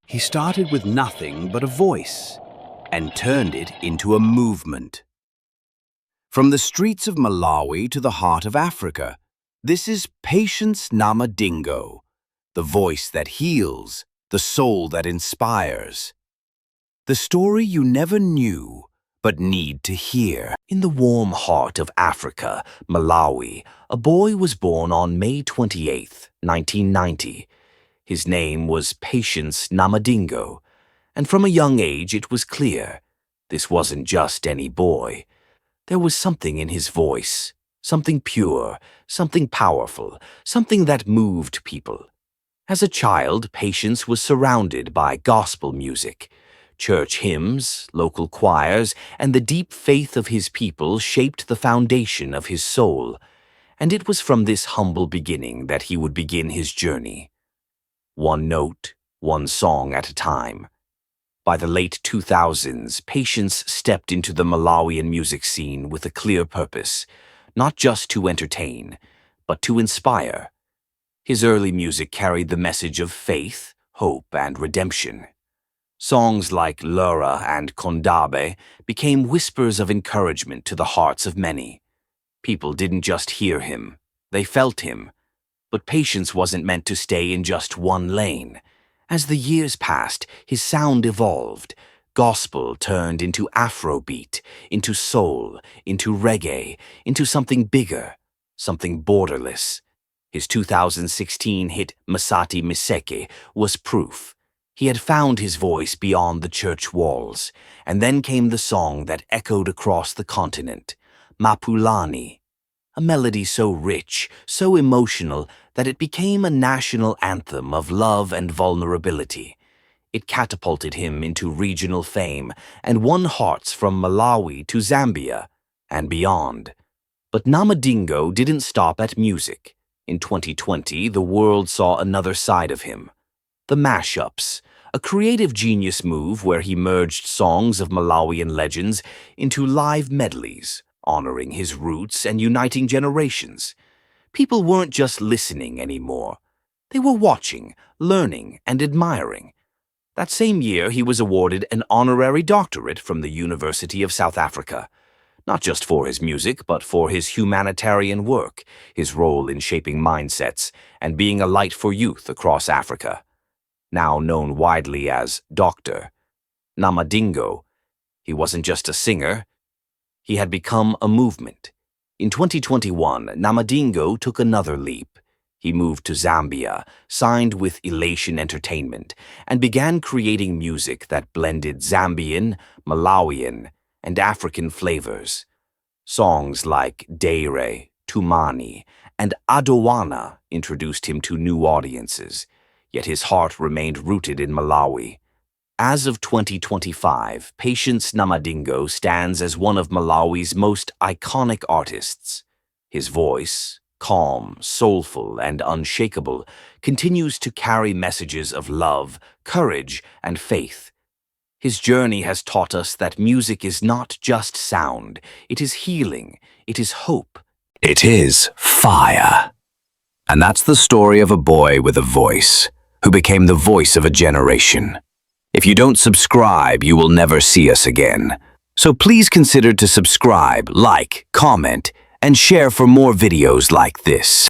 He started with nothing but a voice and turned it into a movement. From the streets of Malawi to the heart of Africa, this is Patience Namadingo, the voice that heals, the soul that inspires. The story you never knew but need to hear. In the warm heart of Africa, Malawi, a boy was born on May 28, 1990. His name was Patience Namadingo, and from a young age it was clear this wasn't just any boy. There was something in his voice, something pure, something powerful, something that moved people. As a child, Patience was surrounded by gospel music. Church hymns, local choirs, and the deep faith of his people shaped the foundation of his soul, and it was from this humble beginning that he would begin his journey. One note, one song at a time. By the late 2000s, Patience stepped into the Malawian music scene with a clear purpose, not just to entertain, but to inspire. His early music carried the message of faith, hope, and redemption. Songs like Lero and Kondabe became whispers of encouragement to the hearts of many. People didn't just hear him, they felt him. But Patience wasn't meant to stay in just one lane. As the years passed, his sound evolved. Gospel turned into Afrobeat, into soul, into reggae, into something bigger, something borderless. His 2016 hit Masati Miseke was proof. He had found his voice beyond the church walls, and then came the song that echoed across the continent, Mapulani, a melody so rich, so emotional, that it became a national anthem of love and vulnerability. It catapulted him into regional fame and won hearts from Malawi to Zambia and beyond. But Namadingo didn't stop at music. In 2020, the world saw another side of him. The mashups, a creative genius move where he merged songs of Malawian legends into live medleys, honoring his roots and uniting generations. People weren't just listening anymore. They were watching, learning, and admiring. That same year, he was awarded an honorary doctorate from the University of South Africa, not just for his music, but for his humanitarian work, his role in shaping mindsets, and being a light for youth across Africa. Now known widely as Dr. Namadingo, he wasn't just a singer, he had become a movement. In 2021, Namadingo took another leap. He moved to Zambia, signed with Elation Entertainment, and began creating music that blended Zambian, Malawian, and African flavors. Songs like Dere, Tumani, and Adowana introduced him to new audiences. Yet his heart remained rooted in Malawi. As of 2025, Patience Namadingo stands as one of Malawi's most iconic artists. His voice, calm, soulful, and unshakable, continues to carry messages of love, courage, and faith. His journey has taught us that music is not just sound, it is healing, it is hope. It is fire. And that's the story of a boy with a voice, who became the voice of a generation. If you don't subscribe, you will never see us again. So please consider to subscribe, like, comment, and share for more videos like this.